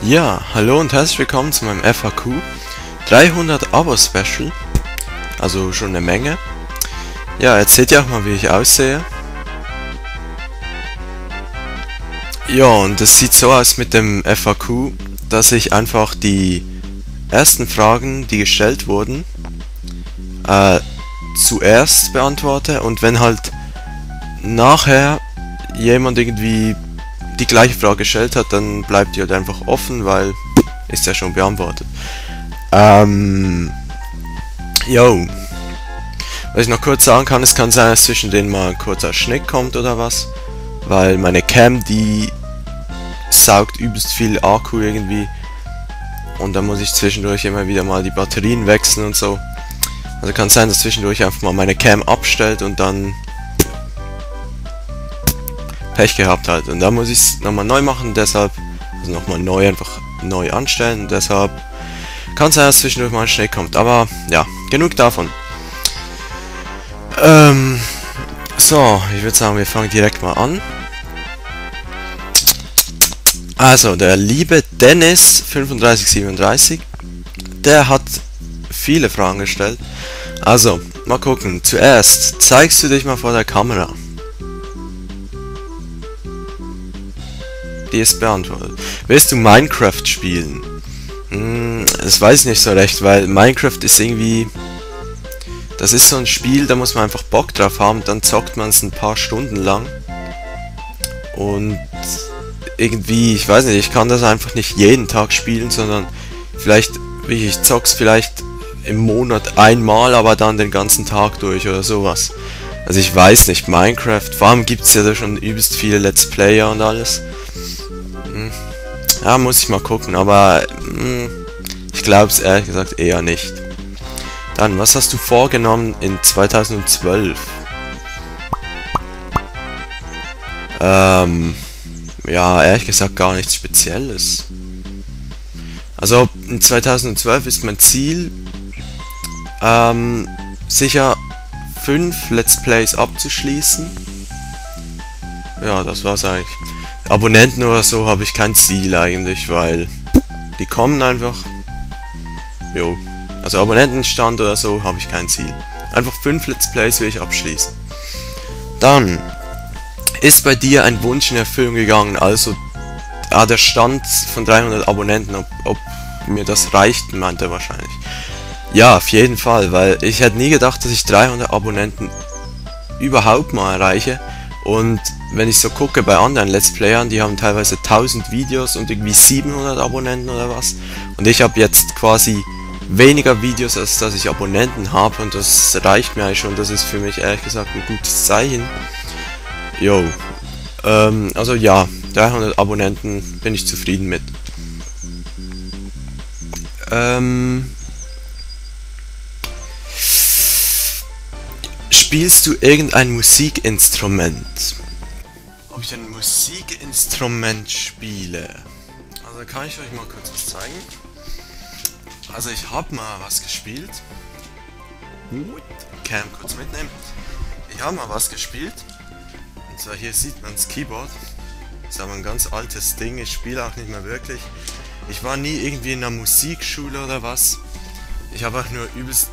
Ja, hallo und herzlich willkommen zu meinem FAQ 300 Abo-Special, also schon eine Menge. Ja, jetzt seht ihr auch mal, wie ich aussehe. Ja, und es sieht so aus mit dem FAQ, dass ich einfach die ersten Fragen, die gestellt wurden, zuerst beantworte, und wenn halt nachher jemand irgendwie die gleiche Frage gestellt hat, dann bleibt die halt einfach offen, weil ist ja schon beantwortet. Jo. Was ich noch kurz sagen kann, es kann sein, dass zwischen denen mal ein kurzer Schnitt kommt oder was, weil meine Cam, die saugt übelst viel Akku irgendwie, und dann muss ich zwischendurch immer wieder mal die Batterien wechseln und so. Also kann sein, dass zwischendurch einfach mal meine Cam abstellt und dann Pech gehabt halt, und da muss ich es nochmal neu machen, deshalb, also nochmal neu, einfach neu anstellen, und deshalb kann es sein, dass zwischendurch mal ein Schnitt kommt, aber ja, genug davon. So, ich würde sagen, wir fangen direkt mal an. Also, der liebe Dennis 3537, der hat viele Fragen gestellt. Also, mal gucken. Zuerst, zeigst du dich mal vor der Kamera? Die ist beantwortet. Willst du Minecraft spielen? Das weiß ich nicht so recht, weil Minecraft ist irgendwie... Das ist so ein Spiel, da muss man einfach Bock drauf haben, dann zockt man es ein paar Stunden lang. Und irgendwie, ich weiß nicht, ich kann das einfach nicht jeden Tag spielen, sondern vielleicht, ich zock's vielleicht im Monat einmal, aber dann den ganzen Tag durch oder sowas. Also ich weiß nicht, Minecraft, vor allem gibt's ja da schon übelst viele Let's Player und alles. Ja, muss ich mal gucken, aber ich glaube es ehrlich gesagt eher nicht. Dann, was hast du vorgenommen in 2012? Ja, ehrlich gesagt gar nichts Spezielles. Also, in 2012 ist mein Ziel, sicher 5 Let's Plays abzuschließen. Ja, das war's eigentlich. Abonnenten oder so habe ich kein Ziel eigentlich, weil die kommen einfach. Jo. Also Abonnentenstand oder so habe ich kein Ziel. Einfach 5 Let's Plays will ich abschließen. Dann ist bei dir ein Wunsch in Erfüllung gegangen, also der Stand von 300 Abonnenten, ob mir das reicht, meint er wahrscheinlich. Ja, auf jeden Fall, weil ich hätte nie gedacht, dass ich 300 Abonnenten überhaupt mal erreiche. Und wenn ich so gucke bei anderen Let's Playern, die haben teilweise 1000 Videos und irgendwie 700 Abonnenten oder was. Und ich habe jetzt quasi weniger Videos, als dass ich Abonnenten habe, und das reicht mir eigentlich schon. Das ist für mich ehrlich gesagt ein gutes Zeichen. Jo. Also ja, 300 Abonnenten bin ich zufrieden mit. Spielst du irgendein Musikinstrument? Ob ich ein Musikinstrument spiele? Also kann ich euch mal kurz was zeigen. Also ich habe mal was gespielt. Cam kurz mitnehmen. Ich habe mal was gespielt. Und zwar hier sieht man das Keyboard. Das ist aber ein ganz altes Ding. Ich spiele auch nicht mehr wirklich. Ich war nie irgendwie in einer Musikschule oder was. Ich habe auch nur übelst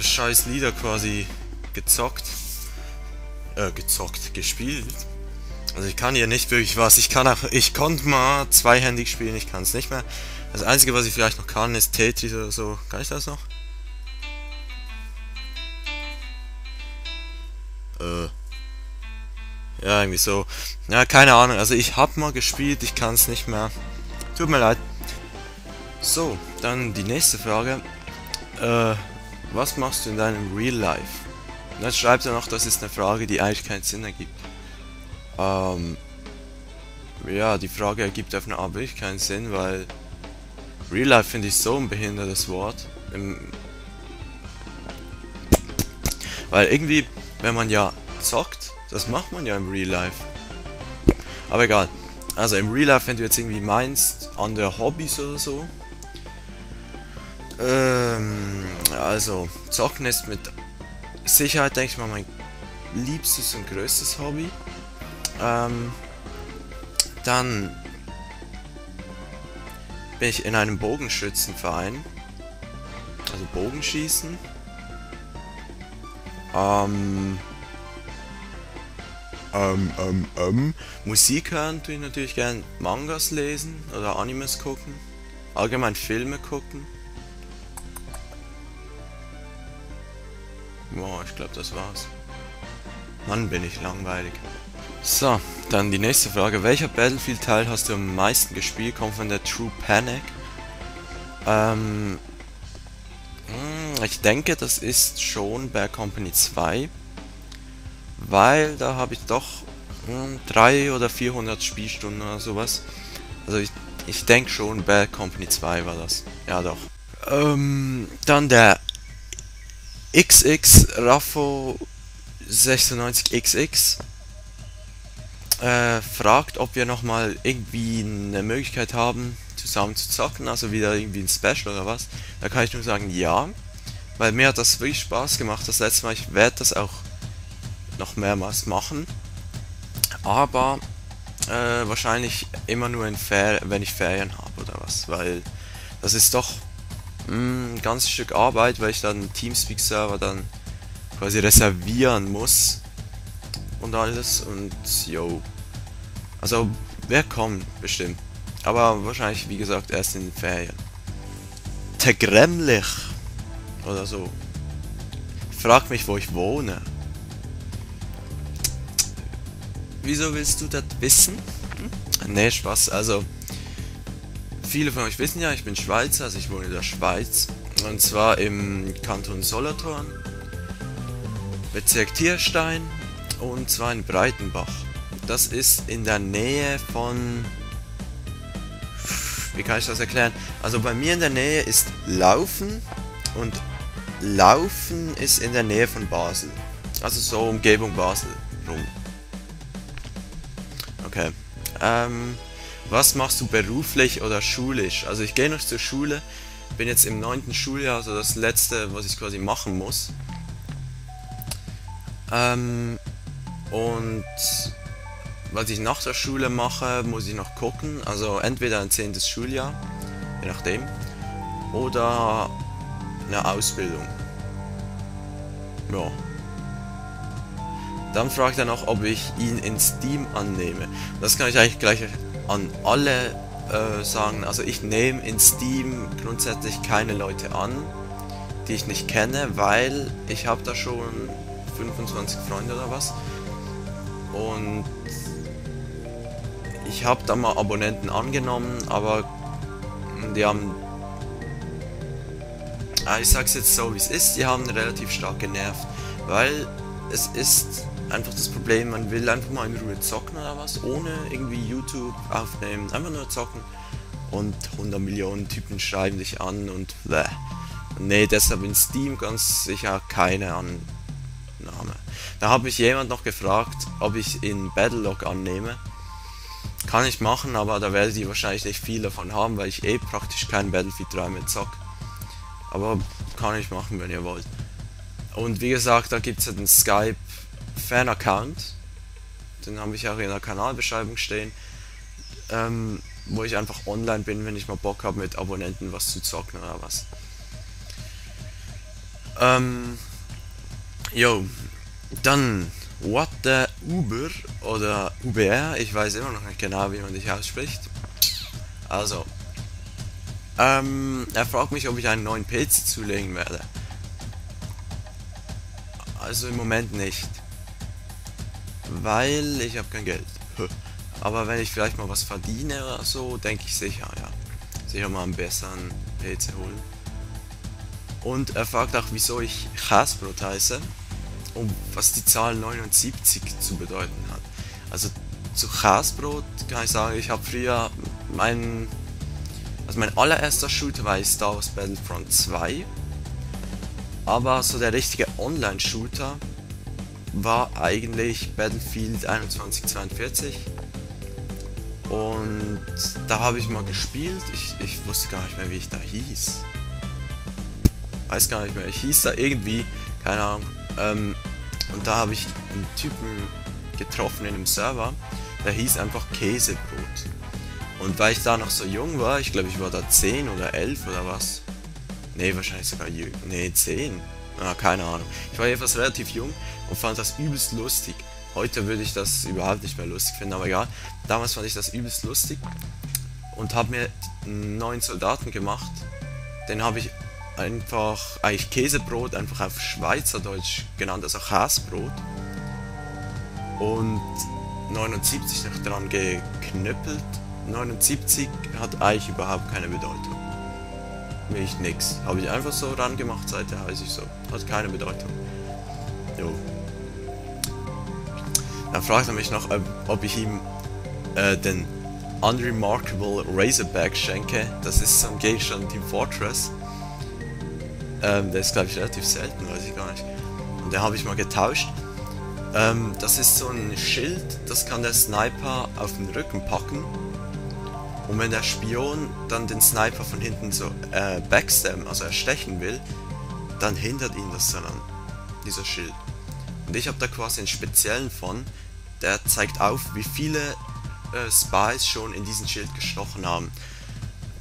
scheiß Lieder quasi gespielt. Also ich kann hier nicht wirklich was. Ich konnte mal zweihändig spielen, ich kann es nicht mehr. Das Einzige, was ich vielleicht noch kann, ist Tetris oder so. Kann ich das noch? Ja, irgendwie so. Ja, keine Ahnung. Also ich hab mal gespielt, ich kann es nicht mehr. Tut mir leid. So, dann die nächste Frage. Was machst du in deinem Real Life? Und dann schreibt er noch, das ist eine Frage, die eigentlich keinen Sinn ergibt. Ja, die Frage ergibt auf eine Art wirklich keinen Sinn, weil Real Life finde ich so ein behindertes Wort. Weil irgendwie, wenn man ja zockt, das macht man ja im Real Life. Aber egal. Also im Real Life, wenn du jetzt irgendwie meinst, andere Hobbys oder so. Also, zocken ist mit Sicherheit, denke ich mal, mein liebstes und größtes Hobby. Dann bin ich in einem Bogenschützenverein. Also Bogenschießen. Musik hören tue ich natürlich gern, Mangas lesen oder Animes gucken, allgemein Filme gucken. Boah, ich glaube, das war's. Mann, bin ich langweilig. So, dann die nächste Frage. Welcher Battlefield-Teil hast du am meisten gespielt? Kommt von der True Panic. Ich denke, das ist schon Bad Company 2. Weil da habe ich doch 300 oder 400 Spielstunden oder sowas. Also ich denke schon, Bad Company 2 war das. Ja doch. Dann der XX Raffo 96XX fragt, ob wir nochmal irgendwie eine Möglichkeit haben, zusammen zu zocken, also wieder irgendwie ein Special oder was. Da kann ich nur sagen, ja, weil mir hat das wirklich Spaß gemacht das letzte Mal. Ich werde das auch noch mehrmals machen, aber wahrscheinlich immer nur wenn ich Ferien habe oder was, weil das ist doch ein ganzes Stück Arbeit, weil ich dann einen Teamspeak-Server dann quasi reservieren muss und alles und yo. Also wer kommt bestimmt, aber wahrscheinlich wie gesagt erst in den Ferien. Tegremlich oder so. Frag mich, wo ich wohne. Wieso willst du das wissen? Nee, Spaß. Also, viele von euch wissen ja, ich bin Schweizer, also ich wohne in der Schweiz. Und zwar im Kanton Solothurn, Bezirk Tierstein, und zwar in Breitenbach. Das ist in der Nähe von... Wie kann ich das erklären? Also bei mir in der Nähe ist Laufen und Laufen ist in der Nähe von Basel. Also so Umgebung Basel rum. Okay. Was machst du beruflich oder schulisch? Also ich gehe noch zur Schule, bin jetzt im 9. Schuljahr, also das letzte, was ich quasi machen muss. Und was ich nach der Schule mache, muss ich noch gucken. Also entweder ein 10. Schuljahr, je nachdem, oder eine Ausbildung. Ja. Dann fragt er noch, ob ich ihn in Steam annehme. Das kann ich eigentlich gleich an alle sagen. Also ich nehme in Steam grundsätzlich keine Leute an, die ich nicht kenne, weil ich habe da schon 25 Freunde oder was. Und ich habe da mal Abonnenten angenommen, aber die haben... Ich sag's jetzt so wie es ist, die haben relativ stark genervt, weil es ist einfach das Problem, man will einfach mal in Ruhe zocken oder was, ohne irgendwie YouTube aufnehmen, einfach nur zocken und 100 Millionen Typen schreiben dich an und bleh. Nee, deshalb in Steam ganz sicher keine Annahme. Da hat mich jemand noch gefragt, ob ich in Battlelog annehme. Kann ich machen, aber da werdet ihr wahrscheinlich nicht viel davon haben, weil ich praktisch kein Battlefield 3 mehr zock. Aber kann ich machen, wenn ihr wollt. Und wie gesagt, da gibt es ja den Skype Fan-Account. Den habe ich auch in der Kanalbeschreibung stehen. Wo ich einfach online bin, wenn ich mal Bock habe, mit Abonnenten was zu zocken oder was. Jo. Dann, what the Uber oder UBR, ich weiß immer noch nicht genau, wie man dich ausspricht. Also, er fragt mich, ob ich einen neuen PC zulegen werde. Also im Moment nicht. Weil ich habe kein Geld. Aber wenn ich vielleicht mal was verdiene oder so, denke ich sicher, ja. Sicher mal einen besseren PC holen. Und er fragt auch, wieso ich Hasbrot heiße und was die Zahl 79 zu bedeuten hat. Also zu Hasbrot kann ich sagen, ich habe früher mein allererster Shooter war Star Wars Battlefront 2. Aber so der richtige Online-Shooter war eigentlich Battlefield 2142. Und da habe ich mal gespielt. Ich wusste gar nicht mehr, wie ich da hieß. Weiß gar nicht mehr. Ich hieß da irgendwie, keine Ahnung. Und da habe ich einen Typen getroffen in einem Server. Der hieß einfach Käsebrot. Und weil ich da noch so jung war, ich glaube ich war da 10 oder 11 oder was. Nee, wahrscheinlich sogar jung. Nee, 10. Ah, keine Ahnung. Ich war jedenfalls relativ jung und fand das übelst lustig. Heute würde ich das überhaupt nicht mehr lustig finden, aber egal. Damals fand ich das übelst lustig und habe mir einen neuen Soldaten gemacht. Den habe ich einfach, eigentlich Käsebrot, einfach auf Schweizerdeutsch genannt, also Käsebrot. Und 79 noch dran geknüppelt. 79 hat eigentlich überhaupt keine Bedeutung. Mich nix. Habe ich einfach so ran gemacht, seither heiße ich so. Hat keine Bedeutung. Jo. Dann fragt er mich noch, ob ich ihm den Unremarkable Razorback schenke. Das ist so ein Gegenstand in Team Fortress. Der ist glaube ich relativ selten, weiß ich gar nicht. Und den habe ich mal getauscht. Das ist so ein Schild, das kann der Sniper auf den Rücken packen. Und wenn der Spion dann den Sniper von hinten so backstabben, also erstechen will, dann hindert ihn das dann an, dieser Schild. Und ich habe da quasi einen speziellen von, der zeigt auf, wie viele Spies schon in diesen Schild gestochen haben.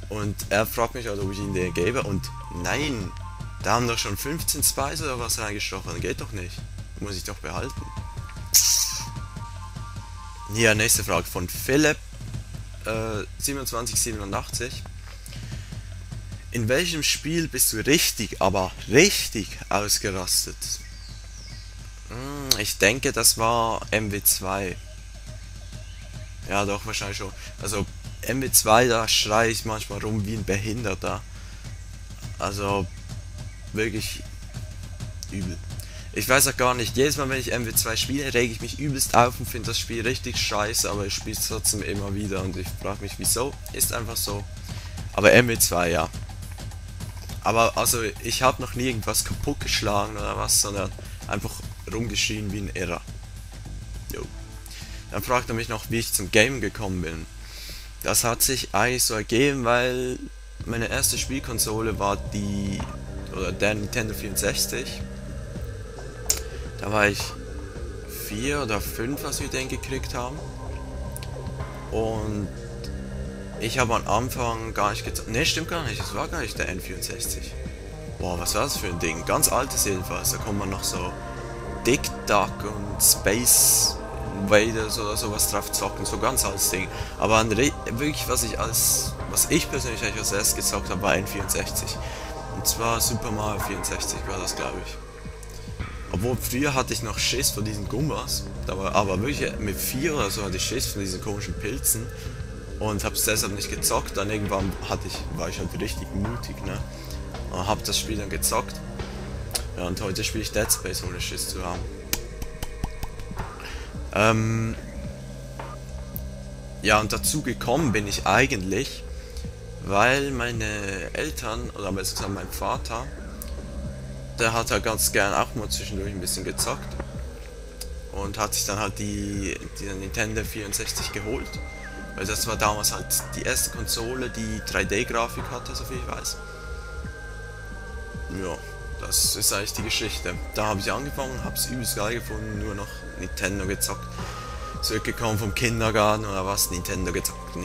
Und er fragt mich also, ob ich ihn den gebe, und nein, da haben doch schon 15 Spies oder was reingestochen, geht doch nicht. Muss ich doch behalten. Hier, nächste Frage von Philipp. 2787. In welchem Spiel bist du richtig, aber richtig ausgerastet? Ich denke, das war MW2. Ja, doch, wahrscheinlich schon. Also, MW2, da schreie ich manchmal rum wie ein Behinderter. Also, wirklich übel. Ich weiß auch gar nicht, jedes Mal wenn ich MW2 spiele, rege ich mich übelst auf und finde das Spiel richtig scheiße, aber ich spiele es trotzdem immer wieder und ich frage mich wieso, ist einfach so. Aber MW2, ja. Aber also, ich habe noch nie irgendwas kaputt geschlagen oder was, sondern einfach rumgeschrien wie ein Irrer. Jo. Dann fragt er mich noch, wie ich zum Game gekommen bin. Das hat sich eigentlich so ergeben, weil meine erste Spielkonsole war der Nintendo 64. Da war ich 4 oder 5, was wir den gekriegt haben. Und ich habe am Anfang gar nicht gezockt. Ne, stimmt gar nicht, es war gar nicht der N64. Boah, was war das für ein Ding? Ganz altes jedenfalls. Da kommt man noch so Dick Duck und Space Invaders oder sowas drauf zocken. So ganz altes Ding. Aber wirklich, was ich persönlich eigentlich als erstes gezockt habe, war N64. Und zwar Super Mario 64 war das, glaube ich. Obwohl, früher hatte ich noch Schiss vor diesen Gummas, aber wirklich mit 4 oder so hatte ich Schiss von diesen komischen Pilzen und hab's deshalb nicht gezockt. Dann irgendwann war ich halt richtig mutig, ne? Und hab das Spiel dann gezockt. Ja, und heute spiele ich Dead Space, ohne Schiss zu haben. Ja, und dazu gekommen bin ich eigentlich, weil meine Eltern, oder besser gesagt mein Vater, der hat halt ganz gern auch mal zwischendurch ein bisschen gezockt und hat sich dann halt die Nintendo 64 geholt, weil das war damals halt die erste Konsole, die 3D-Grafik hatte, soviel ich weiß. Ja, das ist eigentlich die Geschichte. Da habe ich angefangen, hab's übelst geil gefunden, nur noch Nintendo gezockt. Zurückgekommen vom Kindergarten oder was, Nintendo gezockt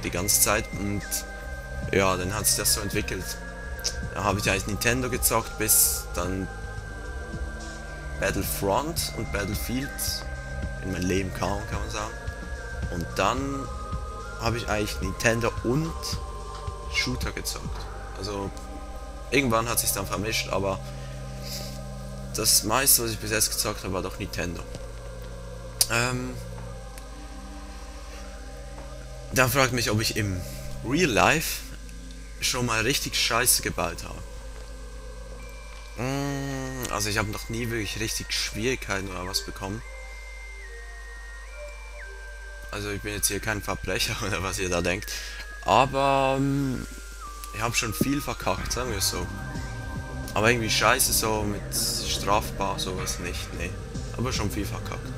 die ganze Zeit, und ja, dann hat sich das so entwickelt. Da habe ich eigentlich Nintendo gezockt, bis dann Battlefront und Battlefield in mein Leben kam, kann man sagen. Und dann habe ich eigentlich Nintendo und Shooter gezockt. Also irgendwann hat sich dann vermischt, aber das meiste, was ich bis jetzt gezockt habe, war doch Nintendo. Dann fragt mich, ob ich im Real Life schon mal richtig Scheiße gebaut habe. Also ich habe noch nie wirklich richtig Schwierigkeiten oder was bekommen. Also ich bin jetzt hier kein Verbrecher oder was ihr da denkt. Aber ich habe schon viel verkackt, sagen wir es so. Aber irgendwie Scheiße so mit strafbar, sowas nicht, nee. Aber schon viel verkackt.